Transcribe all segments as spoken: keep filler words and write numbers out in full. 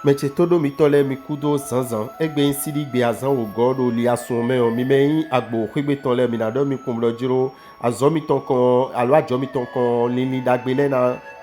Mɛ ce tóɖó mitɔ́ lɛ́ɛ, mi kúdó zǎnzǎn. Égbé nyí síɖígbe azǎn wǒgɔ́ ɖo liasun ɔ́ mɛ ɔ́, mi mɛ e nyí agbo xwé gbe tɔn lɛ́ɛ, mi ná ɖɔ mi kpɔ́n blɔ́ jló azɔ̌ mitɔn kɔn ɔ́, alǒ ajɔ̌ mitɔn kɔn ɔ́, linlin ɖagbe lɛ́ɛ ná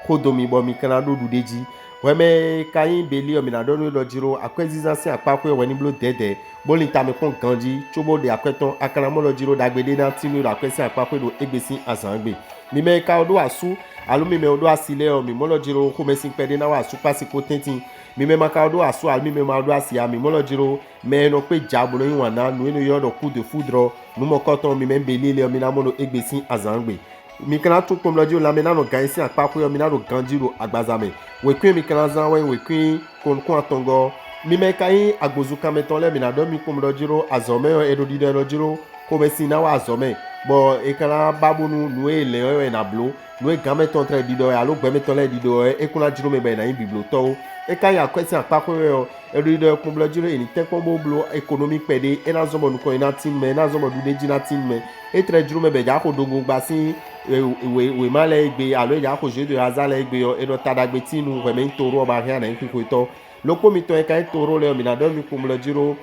xo dó mi bɔ mi ka ná ɖó ɖuɖéjí. Hwɛ mɛ e ka nyí Beli ɔ́, mǐ ná ɖɔ nú we ɖɔ jló akwɛ́zínzán sín akpáxwé ɔ́ hwɛ ní bló dɛ̌dɛ̌, bó lin ta mɛ kpɔ́n ganjí, cóbó ɖe akwɛ́ tɔn. A ka ná mɔ ɖɔ jló ɖagbe ɖé ná tín nú we ɖo akwɛ́ sín akpáxwé ɖo égbé sín azǎn gbe. Mi mɛ e ka ɖó asú, alǒ mi mɛ e ɖó asi lɛ́ɛ ɔ́, mǐ mɔ ɖɔ jló xomɛsin kpɛɖé ná wá asú kpó asi kpó tɛ́ntin. Mi mɛ ma ka ɖó asú, alǒ mi mɛ ma ɖó asi ǎ, mǐ mɔ ɖɔ jló mɛ e nɔ kpé ja bó nɔ yí wǎn ná nǔ e nɔ ylɔ́ ɖɔ kú de fúdrɔ́ nǔ mɔkɔ́tɔn, mi mɛ bělí lɛ́ɛ ɔ́, mi ná mɔ ɖo égbé sín azǎn gbe. Mi ka ná tún kpɔ́n ɖɔ jí ɖo lanmɛ ná nɔ gan nyi sín akpáxwé ɔ́, mi ná ɖo ganjí ɖo agbaza mɛ. Wěkwín e mi ka ná zán wɛ nyí wěkwín kɔnukún atɔngɔ́ ɔ́. Mi mɛ e ka nyí agbozun kanmɛ tɔn lɛ́ɛ, mi ná ɖɔ mi kpɔ́n ɖɔ jí ɖó azɔ̌ mɛ ɔ́, è ɖo ɖiɖɔ ɛ nɔ jí ɖó xomɛsin ná wá azɔ̌ mɛ, bɔ è ka ná ba bónú nǔ e è lɛ̌n ɔ́ wɛ è nǎ bló. Nǔ e gǎn mɛtɔn tlɛ ɖiɖɔ wɛ alo gbɛ̌ mɛtɔn lɛ́ɛ ɖiɖɔ wɛ é kún ná jló mɛ bɔ è nǎ nyí biblótɔ́ ó. É ka nyí akwɛ́ sín akpáxwé wɛ ɔ́, è ɖo ɖiɖɔ ɛ kpɔ́n blɔ́ jí ɖó è nǐ tɛ́nkpɔ́n bó bló ekonomí kpɛɖé, é ná zɔ́n bɔ nukɔn e ná tín nú mɛ, é ná zɔ́n bɔ ɖuɖéjí ná tín nú mɛ. É tlɛ jló mɛ bɔ è jǎ xo ɖogbongba sín wěma lɛ́ɛ é gbe, alo é jǎ xo jeu de hasard lɛ́ɛ é gbe ɔ́, è nɔ ta ɖagbe tín nú hwɛ̌mɛnyítoro ɔ́ bɔ ahan ná nyí xwixwetɔ́. Lokpó mitɔn e ka nyí toro lɛ́ɛ ɔ́, mǐ ná ɖɔ mi kpɔ́n blɔ́ jí ɖó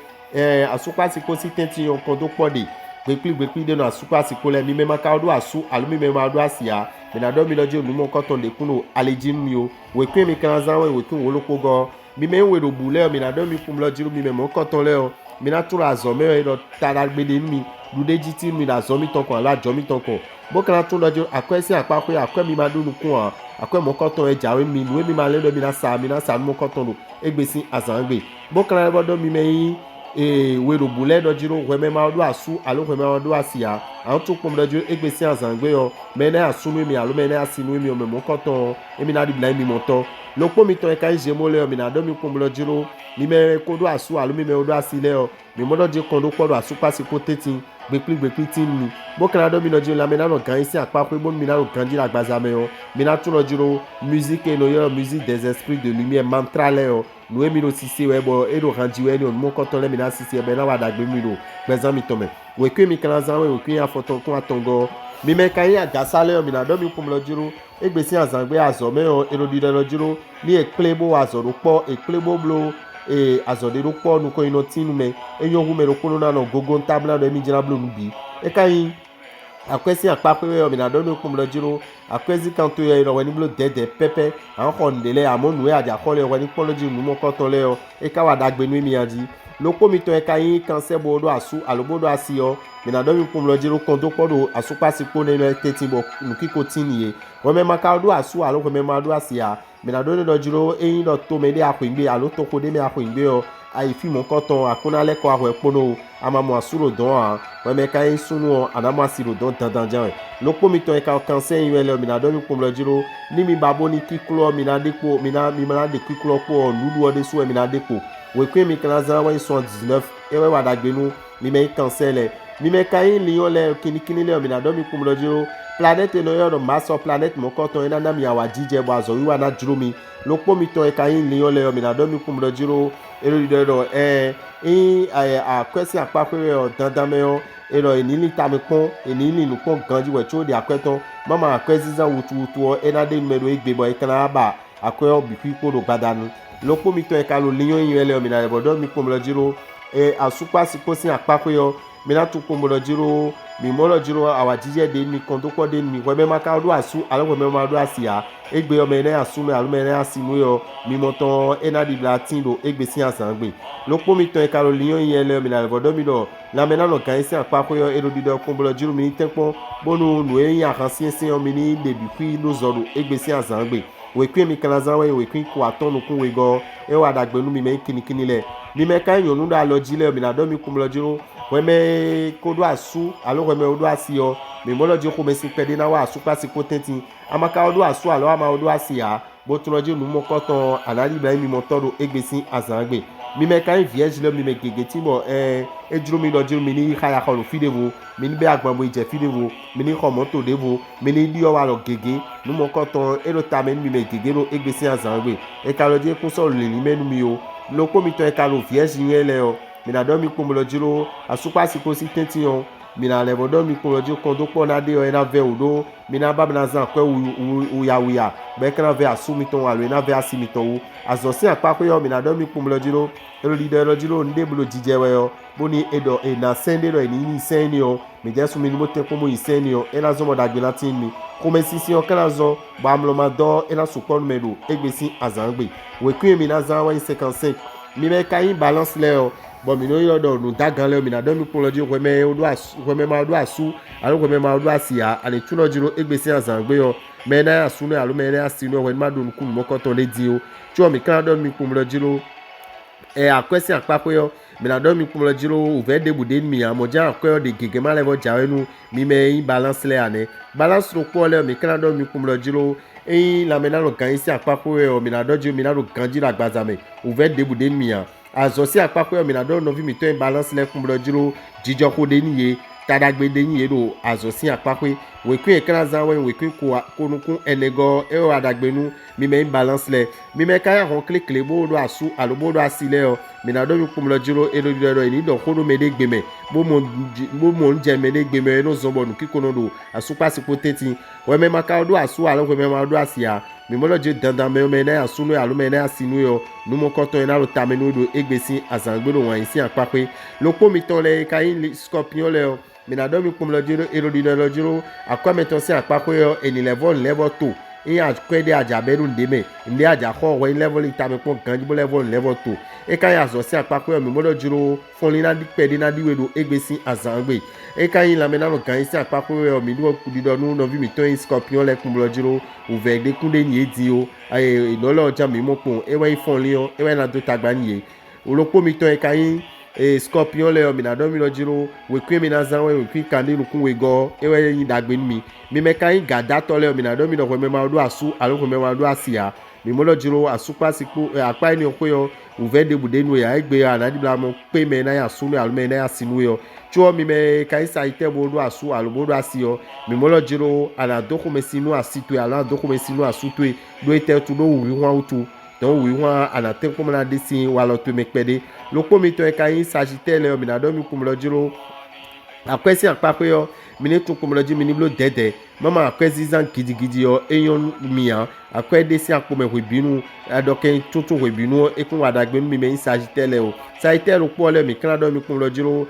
asúkpási kpó sín tɛ́ntin ɔ́ kɔn dó kpɔ́ ɖe gbekplí gbekplí ɖé nɔ asúkpási kpó lɛ́ɛ. Mi mɛ ma ka ɖó asú alo mi mɛ ma ɖó asi ǎ, mǐ ná ɖɔ mi ɖɔ jí nǔ mɔkɔ́tɔn ɖě kún ɖo ali jí nú mi ó. Wěkwín e mi ka ná zán wɛ wěkwín wǒ ɖokpó gɔ́ ɔ́, mi mɛ e we ɖo bǔ lɛ́ɛ ɔ́, mǐ ná ɖɔ mi kpɔ́n blɔ́ jí ɖó mi mɛ mɔ̌kɔtɔn lɛ́ɛ ɔ́, mi ná tló azɔ̌ mɛ ɔ́, è nɔ ta ɖagbe ɖe nú mi, ɖuɖéjí tín nú mi ɖo azɔ̌ mitɔn kɔn alo ajɔ̌ mitɔn kɔn, bó ka ná tún ɖɔ jí akwɛ́ sín akpáxwé akwɛ́ mi ma ɖó nukún ǎ, akwɛ́ mɔ̌kɔtɔn wɛ jǎwe nú mi. Nǔ e mi ma lɛ́ ɖɔ mi ná sa ɔ́, mi ná sa nú mɔ̌kɔtɔn ɖo égbé sín azǎn gbe. Bó ka ná lɛ́ vɔ́ ɖɔ mi mɛ nyí e we ɖo bǔ lɛ́ɛ ɖɔ jí ɖó hwɛ mɛ ma ɖó asú alo hwɛ mɛ ma ɖó asi ǎ, a nǎ tún kpɔ́n ɖɔ jí ɖó égbé sín azǎn gbe ɔ́, mɛ énɛ́ asú nú émí alo mɛ énɛ́ asi nú émí ɔ́, mɛ mɔ̌kɔtɔn ɔ́, émí ná ɖibla émí mɔtɔn. Lokpó mitɔn e ka nyí Zemo lɛ́ɛ ɔ́, mi ná ɖɔ mi kpɔ́n blɔ́ jí ɖó mi mɛ e ko ɖó asú alo mi mɛ e ɖó asi lɛ́ɛ ɔ́, mi mɔ ɖɔ jí kɔn ɖó kpɔ́ ɖo asúkpási kpó tɛ́ntin gbekplí gbekplí tín nú mi, bó ka ná ɖɔ mi ɖɔ jí lanmɛ ná nɔ gan nyi sín akpáxwé bónú mi ná ɖo ganjí ɖo agbaza mɛ ɔ́, mi ná tún ɖɔ jí ɖó musique e nɔ ylɔ́ musique des esprits de lumière mantra lɛ́ɛ ɔ́, nǔ e mi ɖo sise wɛ bɔ é ɖo han ji wɛ é nɔ nǔ mɔkɔtɔn lɛ́ɛ mi ná sise bɔ é ná wa ɖagbe nú mi ɖo gbɛzán mitɔn mɛ. Wěkwín e mi ka ná zán wɛ wěkwín afɔtɔn kún atɔngɔ́ ɔ́, mi mɛ e ka nyí agǎsá lɛ́ɛ ɔ́, mi ná ɖɔ mi kpɔ́n blɔ́ jí ɖó égbé sín azǎn gbe azɔ̌ mɛ ɔ́, è ɖo ɖiɖɔ jí ɖó ní è kplé bó wa azɔ̌ ɖó kpɔ́, è kplé bó bló azɔ̌ ɖé ɖó kpɔ́ nukɔn e nɔ tín nú mɛ. É nyɔ́ hú mɛ ɖokpónɔ ná nɔ gogo nú tábla ɖɔ émí jlá bló nǔ bǐ. É ka nyí akwɛ́ sín akpáxwé wɛ ɔ́, mǐ ná ɖɔ nú kpɔ́n blɔ́ jí ɖó akwɛ́zíkan towe ɔ́, è nɔ hwɛ ní bló dɛ̌dɛ̌ pɛ́pɛ́. A nǎ xɔ nǔɖé lɛ́ɛ, amɔ̌ nǔ e a jǎ xɔ lɛ́ɛ hwɛ ní kpɔ́n ɖɔ jí nǔ mɔkɔ́tɔn lɛ́ɛ ɔ́, é ka wa ɖagbe nú émí a jí. Lokpó mitɔn e ka nyí kansɛ́ bó ɖó asú alo bó ɖó asi ɔ́, mǐ ná ɖɔ mi kpɔ́n blɔ́ jí ɖó kɔn dó kpɔ́ ɖo asúkpási kpó nɛ́ nɔ tɛ́ntin bɔ nǔkiko tín n'i é. Hwɛmɛ ma ka ɖó asú alo hwɛmɛ ma ɖó asi ǎ, mǐ ná ɖó énɛ́ ɖɔ jí ɖó ényí ɖɔ tomɛ ɖé a xwǐ gbe alo toxo ɖé mɛ a xwǐ gbe ɔ́, a yi fí mɔ̌kɔtɔn ɔ́, a kún ná lɛ́ kɔ wá hwɛ kpónɔ ó. A ma mɔ asú ɖo dɔ̌n ǎ. Hwɛmɛ ka nyí súnnu ɔ́, a nǎ mɔ asi ɖo dɔ̌n dandan jɛ́n wɛ. Lokpó mitɔn e ka ɖo kansɛ́ nyi wɛ lɛ́ɛ ɔ́, mǐ ná ɖɔ mi kpɔ́n blɔ́ jí ɖó ní mi ba bó ní kíkló ɔ́, mi ná ɖe kpo, mi ná mi ma ná ɖe kíkló ɔ́ kpo ɔ́, nǔɖuɖu ɔ́ ɖésú wɛ mi ná ɖe kpo. Wěkwín e mi ka ná zán wɛ nyí soixante-dix-neuf, é wɛ wa ɖagbe nú mi mɛ nyí kansɛ́ lɛ́ɛ. Mi mɛ ka nyí linyɔ́ lɛ́ɛ, kinnikínní lɛ́ɛ ɔ́, mǐ ná ɖɔ mi kpɔ́n blɔ́ jí ɖó planɛ́ti e nɔ ylɔ́ ɖɔ Mars ɔ́, planɛ́ti mɔ̌kɔtɔn e ná ná mi awǎjijɛ bɔ azɔ̌wiwa ná jló mi. Lokpó mitɔn e ka nyí linyɔ́ lɛ́ɛ ɔ́, mǐ ná ɖɔ mi kpɔ́n blɔ́ jí ɖó é ɖo ɖiɖɔ ɖɔ ɛɛ, ényí akwɛ́ sín akpáxwé wɛ ɔ́, dandan mɛ ɔ́, è ɖɔ è nǐ lin tamɛ kpɔ́n, è nǐ lin nǔ kpɔ́n ganjí wɛ có è ɖe akwɛ́ tɔn, má ma akwɛ́zínzán wutuwutu ɔ́, é ná ɖe nú mɛ ɖó égbé bɔ è ka ná ba akwɛ́ ɔ́ bǐ xwíxwó ɖo gbadanu. Lokpó mitɔn e ka ɖo linyɔ́ nyi wɛ lɛ́ɛ ɔ́, mǐ ná lɛ́ vɔ́ ɖɔ mi kpɔ́n blɔ́ jí ɖó asúkpási kpó sín akpáxwé ɔ́, mi ná tún kpɔ́n bó ɖɔ jí ɖó mǐ mɔ ɖɔ jí ɖó awǎjijɛ ɖě mi kɔn dó kpɔ́ ɖé nú mi. Hwɛ mɛ ma ka ɖó asú alo hwɛ mɛ ma ɖó asi ǎ. Égbé ɔ́, mɛ e ná nyi asú nú mɛ alo mɛ e ná nyi asi nú we ɔ́, mi mɔ tɔn ɔ́, é ná ɖibla tíin ɖo égbé sín azǎn gbe. Lokpó mitɔn e ka ɖo linyɔ́ nyi lɛ́ɛ ɔ́, mǐ ná lɛ́ vɔ́ ɖɔ mi ɖɔ lanmɛ ná nɔ gan nyi sín akpáxwé ɔ́, é ɖo ɖiɖɔ kpɔ́n bó ɖɔ jí ɖó mi ní tɛ́nkpɔ́n, bónú nǔ e nyí ahan syɛ́nsyɛ́n ɔ́, mi ní ɖe bǐ xwí nú zɔ ɖo égbé sín azǎn gbe. Wěkwín e mi ka ná zán wɛ nyí wěkwín ko atɔ́ɔ́n nukún wegɔ́ ɔ́, é wa ɖagbe nú mi mɛ nyí kinnikínní lɛ́ɛ. Mi mɛ ka nyí nyɔ̌nu ɖo alɔ jí lɛ́ɛ ɔ́, mǐ ná ɖɔ mi kpɔ́n blɔ́ jí ɖó hwɛ mɛ e ko ɖó asú alo hwɛ mɛ e ɖó asi ɔ́, mǐ mɔ ɖɔ jí xomɛsin kpɛɖé ná wá asúkpási kpó tɛ́ntin. A ma ka wɛ ɖó asú alo a ma wɛ ɖó asi ǎ, bó tlɔ́ jí nǔ mɔkɔ́tɔn ɔ́, a nǎ ɖibla nyí mimɔtɔ́ ɖo égbé sín azǎn gbe. Mi mɛ ka nyí vǐɛ́zilɔ́ mi mɛ gěgé tín bɔ ɛɛn, é jló mi ɖɔ jí mi ní yí xá yi axɔ ɖo fí ɖěvo, mi ní bɛ́ agban bo yi jɛ fí ɖěvo, mi ní xɔ mɔ̌to ɖěvo, mi ní ɖyɔ́ walɔ gěgé. Nǔ mɔkɔ́tɔn ɔ́, é ɖo ta mɛ nú mi mɛ gěgé ɖo égbé sín azǎn gbe. È ka ɖɔ jí é kún sɔ́ lǐnlín mɛ nú mi ó. Lokpó mitɔn e ka ɖo vǐɛ́zi nyɔ́ lɛ́ɛ ɔ́, mǐ ná ɖɔ mi kpɔ́n bó ɖɔ jí ɖó asúkpási kpó sín tɛ́ntin ɔ́, Mi ná lɛ́ vɔ ɖɔ mi kplɔ́n jí kɔn dó kpɔ́ ná ɖe ɔ́, é ná vɛ́ wǔ ɖó mi ná ba mi ná zán akwɛ́ wuyawuya, bɔ é ka ná vɛ́ asú mitɔn wú alo é ná vɛ́ asi mitɔn wú. Azɔ̌ sín akpáxwé ɔ́, mi ná ɖɔ mi kplɔ́n jí ɖó, é ɖo ɖiɖɔ élɔ́ jí ɖó nǔɖé bó ɖo jijɛ wɛ ɔ́, bónú è ɖɔ è nǎ sɛ́n ɖé ɖɔ è ní nyi sɛ́n énɛ́ ɔ́, mǐ jɛ sun mi ní bó tɛ́nkpɔ́n bó nyi sɛ́n énɛ́ ɔ́, é ná zɔ́n bɔ ɖagbe ná tíin nú mi. Xomɛsinsin ɔ́ ka ná zɔ́n, bɔ amlɔ ma dɔ́ ɔ́, é ná sukpɔ́ nú mɛ ɖo égbé sín azǎngbe. Wěkwín e mi ná zán wɛ nyí cinquante-cinq. Mi mɛ e ka nyí balance lɛ́ɛ ɔ́, bɔ mǐ nɔ ylɔ́ ɖɔ nǔdágan lɛ́ɛ ɔ́, mǐ ná ɖɔ mi kplɔ́n jí hwɛ mɛ e ɖó asú, hwɛ mɛ ma ɖó asú, alo hwɛ mɛ ma ɖó asi ǎ, anǐ túnɔ jí ɖó égbé sín azǎngbe ɔ́, mɛ e ná nyí asúnɔ alo mɛ e ná nyí asinú ɔ́, hwɛ ní ma ɖo nukún nǔmɔkɔtɔn ɖé dín ó. Có ɔ́, mǐ ka ná ɖɔ mi kplɔ́n jí ɖó ɛ akwɛ́ sín akpáxwé ɔ́, mǐ ná ɖɔ mi kplɔ́n jí ɖó wǔvɛ́ ɖěbǔ ɖé nú mì ǎ, mɔ̌ jɛ́n akwɛ́ ɔ́ ɖě gěgé ma lɛ́ vɔ jǎwe nú mi mɛ e nyí balance lɛ́ɛ ǎ nɛ́. Balance ɖokpó ɔ́ lɛ́ɛ ɔ́, mǐ ka ná ɖɔ mi kplɔ́n jí ɖó ényí lanmɛ ná nɔ gǎn nyi sín akpáxwé wɛ ɔ́, mǐ ná ɖɔ jí mi ná ɖo ganjí ɖo agbaza mɛ, wǔvɛ́ ɖěbǔ ɖé nú mì ǎ. Azɔ̌ sín akpáxwé ɔ́, mǐ ná ɖɔ nɔví mǐtɔn e balance lɛ́ɛ kplɔ́n jí ɖó jijɔxo ɖé nú yě, ta ɖagbe ɖé nú yě ɖo azɔ̌ sín akpáxwé. Wěkwín e ka ná zán wɛ nyí wěkwín ko nukún ɛnɛgɔ́ ɔ́, é wɛ wa ɖagbe nú mi mɛ nyí balance lɛ́ɛ. Mi mɛ ka nyí ahɔn kléklé bó ɖó asú alo bó ɖó asi lɛ́ɛ ɔ́, mǐ ná ɖɔ mi kplɔ́n jí ɖó è nɔ ɖiɖɔ ɖɔ è nǐ ɖɔ xó ɖó mɛɖé gbe mɛ, bó mɔ bó mɔ nǔ jɛ mɛɖé gbe mɛ e nɔ zɔn bɔ nǔkíko nɔ ɖo asúkpási kpó tɛ́ntin. Hwɛ mɛ ma ka ɖó asú alo hwɛ mɛ ma ɖó asi ǎ, mǐ mɔ ɖɔ jí dandan mɛ ɔ́, mɛ e ná nyí asúnɔ alo mɛ e ná nyí asinú é ɔ́, nǔ mɔkɔtɔn e ná ɖo tamɛ nú é ɖo égbé sín azǎngbe ɖo wǎn yí sín akpáxwé. Ɖokpó mitɔn lɛ́ɛ e ka nyí skɔ́piɔ́n lɛ́ɛ ɔ́, mǐ ná ɖɔ mi kpɔ́n lɔ jí ɖó è ɖo ɖiɖɔ lɔ jí ɖó akwɛ́ mɛtɔn sín akpáxwé ɔ́, è nǐ lɛ́ vɔ nǔ lɛ́ vɔ to. Ényí akwɛ́ ɖé a jǎ bɛ́ ɖó nǔɖé mɛ, nǔɖé a jǎ xɔ ɔ́, hwɛ nyí lɛ́ vɔ lin tamɛ kpɔ́n ganjí bó lɛ́ vɔ nǔ lɛ́ vɔ to. É ka nyí azɔ̌ sín akpáxwé ɔ́, mǐ mɔ ɖɔ jí ɖó fɔnlín ná ɖi kpɛɖé ná ɖi we ɖo égbé sín azǎngbe. É ka nyí lanmɛ ná nɔ gǎn nyi sín akpáxwé wɛ ɔ́, mǐ ɖɔ ɖiɖɔ nú nɔví mǐtɔn e nyí skɔ́piɔ́n lɛ́ɛ kpɔ́n lɔ jí ɖó wǔvɛ́ ɖé kún ɖé nyi yě din ó. Nɔ̌ lɛ́ɛ ɔ́ jan mǐ mɔ kpɔn, é wɛ nyí fɔnlín ɔ́, é wɛ ná dó tagba nú yě. Wlokpó mitɔn e ka nyí skɔ́piɔ́n lɛ́ɛ ɔ́, mǐ ná ɖɔ mi ɖɔ jí ɖó wěkwín e mi ná zán wɛ wěkwín kanɖé nukún wegɔ́ ɔ́, é wɛ nyí ɖagbe nú mi. Mi mɛ ka nyí gǎdátɔ́ lɛ́ɛ ɔ́, mǐ ná ɖɔ mi ɖɔ hwɛ mɛ ma ɖó asú alo hwɛ mɛ ma ɖó asi ǎ. Mǐ mɔ ɖɔ jí ɖó asúkpási kpó akpá énɛ́ ɔ́ xwé ɔ́, wǔvɛ́ ɖěbǔ ɖé nú we ǎ, égbé ɔ́, a nǎ ɖibla mɔ kpé mɛ e ná nyí asú nú we alo mɛ e ná nyí asi nú we ɔ́. Có ɔ́, mi mɛ e ka nyí Salitaire bó ɖó asú alo bó ɖó asi ɔ́, mǐ mɔ ɖɔ jí ɖó a nǎ dó xomɛsin nú asi towe alo a nǎ dó xomɛsin nú asú towe ɖó étɛ́ wútu? Ɖó wǔhwíhwan wútu. Dɔ̌n wǔhwíhwan a nǎ tɛ́nkpɔ́n ná ɖe sín walɔ towe mɛ kpɛɖé. Ɖokpó mitɔn e ka nyí Sagittère lɛ́ɛ ɔ́, mǐ ná ɖɔ mi kpɔ́n lɔ jí ɖó akwɛ́ sín akpáxwé ɔ́, mi ní tunwun kpɔ́n lɔ jí mi ní bló dɛ̌dɛ̌. Má ma akwɛ́zínzán gidigidi ɔ́, é nyɔ́ nú mi ǎ. Akwɛ́ ɖé sín akpo mɛ hwebǐnu, aɖɔkɛn túntún hwebǐnu ɔ́, é kún wa ɖagbe nú mi mɛ nyí Sagittère lɛ́ɛ o. Sagittère ɖokpó ɔ́ lɛ́ɛ, mǐ ka ná ɖɔ mi kpɔ́n lɔ jí ɖó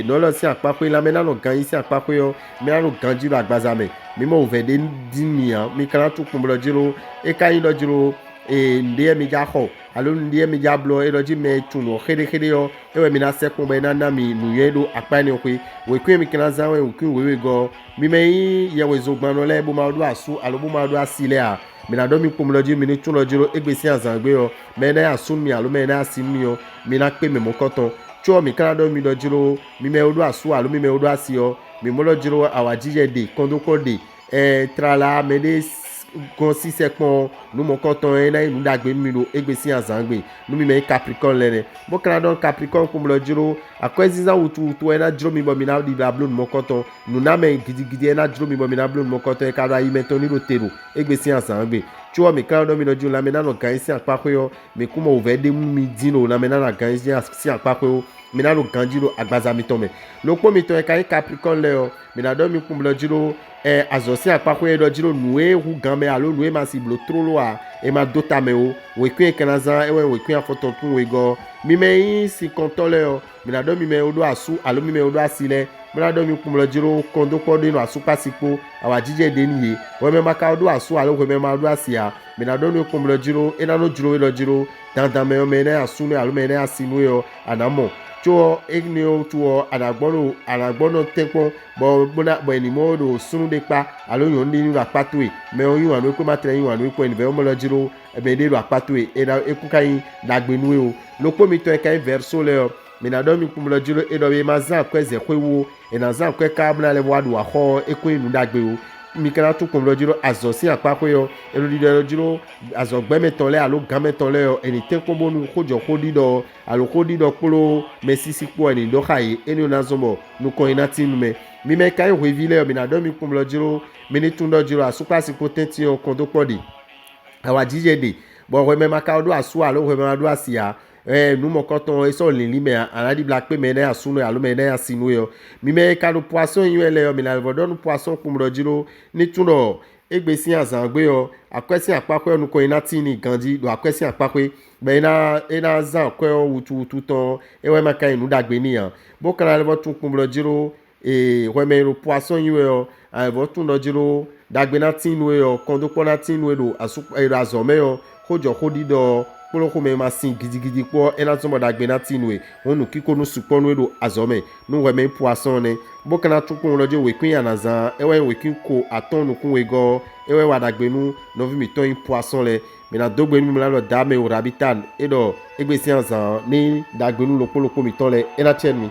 nɔ̌ lɔ sín akpáxwé, lanmɛ ná nɔ gan yí sín akpáxwé ɔ́, mi ná ɖo ganjí ɖo agbaza mɛ. Mi mɔ wǔvɛ́ ɖé dín mi ǎ, mi ka ná tunwun kpɔ́n lɔ jí ɖó é ka nyí ɖɔ jí ɖó nǔɖé mi já xɔ, alo nǔɖé mi já bló ɔ́, é ɖɔ jí mɛ e tunwun nǔ ɔ́ xéɖéxéɖé ɔ́, é wɛ mi ná sɛ́ kpɔ́n bɔ é ná ná mi nǔnywɛ́ ɖó akpá énɛ́ xwé. Wěkwín e mi ka ná zán wɛ wěkwín wěwegɔ́ ɔ́, mi mɛ nyí yɛhwezogbannɔ lɛ́ɛ bó ma ɖó asú alo bó ma ɖó asi lɛ́ɛ ǎ, mi ná ɖɔ mi kpɔ́n lɔ jí mi ní tunwun lɔ jí ɖó égbé sín azǎngbe ɔ́, mɛ e ná nyí asú nú mi alo mɛ e ná nyí asi nú mi ɔ́, mi ná kpé mɛ mɔ̌kɔtɔn. Có ɔ́, mǐ ka ná ɖɔ mi ɖɔ jí ɖó mi mɛ e ɖó asú alo mi mɛ e ɖó asi ɔ́, mi mɔ ɖɔ jí ɖó awǎjijɛ ɖe, kɔndókpɔ́ ɖe, ɛ tlala mɛ ɖé gɔ́n sísɛ́ kpɔ́n ɔ́, nǔ mɔ̌kɔtɔn e ná nyí nǔ ɖagbe nú mi ɖo égbé sín azǎngbe, nú mi mɛ nyí Capricorne lɛ́ɛ nɛ́. Bó ka ná ɖɔ Capricorne kpɔ́n ɖɔ jí ɖó akwɛ́zínzán wutu wutu wɛ ná jló mi bɔ mi ná ɖibla bló nǔ mɔ̌kɔtɔn. Nǔnámɛ gidigidi e ná jló mi bɔ mi ná bló nǔ mɔ̌kɔtɔn e ka ɖo ayi mɛtɔn ní ɖo te ɖo égbé sín azǎngbe. Có ɔ́, mǐ ka ná ɖɔ mi ɖɔ jí ɖó lanmɛ ná nɔ gǎn nyi sín akpáxwé ɔ́, mǐ kún mɔ wǔvɛ́ ɖé nú mi dín ɖo lanmɛ ná nɔ gǎn nyi sín akpáxwé ó. Mi ná ɖo ganjí ɖo agbaza mitɔn mɛ. Ɖokpó mitɔn e ka nyí Capricorne lɛ́ɛ ɔ́, mi ná ɖɔ mi kpɔ́n blɔ jí ɖó ɛ azɔ̌ sín akpáxwé e ɖɔ jí ɖó nǔ e hú gan mɛ alo nǔ e ma si blǒ tlóló ǎ, è ma dó ta mɛ ó. Wěkwín e ka ná zán é wɛ nyí wěkwín afɔtɔn kún wegɔ́ ɔ́. Mi mɛ e nyí sinkɔntɔ́ lɛ́ɛ ɔ́, mi ná ɖɔ mi mɛ e ɖó asú alo mi mɛ e ɖó asi lɛ́ɛ, bó ná ɖɔ mi kpɔ́n blɔ jí ɖó kɔndókpɔ́ ɖé nɔ asúkpási kpó awǎjijɛ ɖé nú yě. Hwɛ mɛ ma ka ɖó asú alo hwɛ mɛ ma ɖó asi ǎ, mi ná ɖɔ nú é kpɔ́n blɔ jí ɖó é ná nɔ jló we ɖɔ jí ɖó dandan mɛ ɔ́ mɛ e ná nyí asú nú alo mɛ e ná nyí asi nú we ɔ́, a nǎ mɔ. Có ɔ́, énɛ́ ɔ́ wútu ɔ́, a nǎ gbɔ ɖo a nǎ gbɔ nɔ tɛ́nkpɔ́n bɔ bó ná bɔ è nǐ mɔ we ɖo súnnu ɖé kpá alo nyɔ̌nu ɖé ní ɖo akpá towe. Mɛ ɔ́ yí wǎn nú we kpé ma tlɛ yí wǎn nú we kpɔ́n, è nǐ vɛ́ mɔ lɔ jí ɖó mɛ ɖé ɖo akpá towe, é ná é kún ka nyí ɖagbe nú we ó. Ɖokpó mitɔn e ka nyí vɛ̌rsó lɛ́ɛ ɔ́, mi ná ɖɔ mi kpɔ́n blɔ jí ɖó è ɖɔ mi ma zán akwɛ́ zɛ xwé wú ó, è nǎ zán akwɛ́ káká bó ná lɛ́ vɔ wá ɖo axɔ́ ɔ́, é kún nyí nǔ ɖagbe ó. Mi ka ná tún kpɔ́n blɔ jí ɖó azɔ̌ sín akpáxwé ɔ́, è ɖo ɖiɖɔ jí ɖó azɔ̌gbɛ́mɛ tɔn lɛ́ɛ alo gǎnmɛ tɔn lɛ́ɛ ɔ́, è nǐ tɛ́nkpɔ́n bónú xójɔxó ɖiɖɔ ɔ́, alo xó ɖiɖɔ kpló mɛsísí kpó wɛ è nǐ ɖɔ xá yě, énɛ́ ɔ́ ná zɔ́n bɔ nukɔn nyi ná tín nú mɛ. Mi mɛ e ka nyí hweví lɛ́ɛ ɔ́, mi ná ɖɔ mi kpɔ́n blɔ jí ɖó mi ní tún ɖɔ jí ɖó asúkpási kpó tɛ́ntin ɔ́ kɔn dó kpɔ́ ɖe. Awǎjijɛ ɖe, bɔ hwɛ mɛ ma ka ɖó asú alo hwɛ mɛ ma ɖó asi ǎ. Ɛ nǔ mɔkɔtɔn e sɔ́ lǐnlín mɛ ǎ, a nǎ ɖibla kpé mɛ e ná nyi asú nú we alo mɛ e ná nyi asi nú we ɔ́. Mi mɛ e ka ɖo poisson nyi wɛ lɛ́ɛ ɔ́, mi ná lɛ́ vɔ ɖɔ nú poisson kpomlɔ jí ɖó ní tunwun ɖɔ égbé sín azǎn gbe ɔ́, akwɛ́ sín akpáxwé ɔ́ nukɔn e ná tín n'i ganjí ɖo akwɛ́ sín akpáxwé, bɔ é ná é ná zán akwɛ́ ɔ́ wutuwutu tɔn ɔ́, é wɛ ma ka nyí nǔ ɖagbe n'i ǎ. Bó ka ná lɛ́ vɔ tunwun kpomlɔ jí ɖó hwɛmɛ e ɖo poisson nyi wɛ ɔ́, a lɛ́ vɔ tunwun ɖɔ jí ɖó ɖagbe ná tín nú we ɔ́, kɔndókpɔ́ ná tín nú we ɖo asú e ɖo azɔ̌ mɛ ɔ́, xójɔxóɖiɖɔ ɔ́ kpódó xomɛ e ma sin gidigidi kpó ɔ́, é ná zɔ́n bɔ ɖagbe ná tín nú we. Hǔn nǔkínkɔ́nnú sukpɔ́ nú we ɖo azɔ̌ mɛ, nú hwɛmɛ nyí poisson nɛ́. Bó ka ná tún kpɔ́n ɖɔ jí wěkwín anǎzán ɔ́, é wɛ nyí wěkwín ko atɔ́ɔ́n nukún wegɔ́ ɔ́, é wɛ wa ɖagbe nú nɔví mǐtɔn nyí poisson lɛ́ɛ. Mǐ ná dó gbe nú mimlá ɖɔ Dame o Rabitan é ɖɔ égbé sín azǎn ɔ́ ní nyí ɖagbe nú ɖokpó ɖokpó mǐtɔn lɛ́ɛ, é ná cɛ nú mi.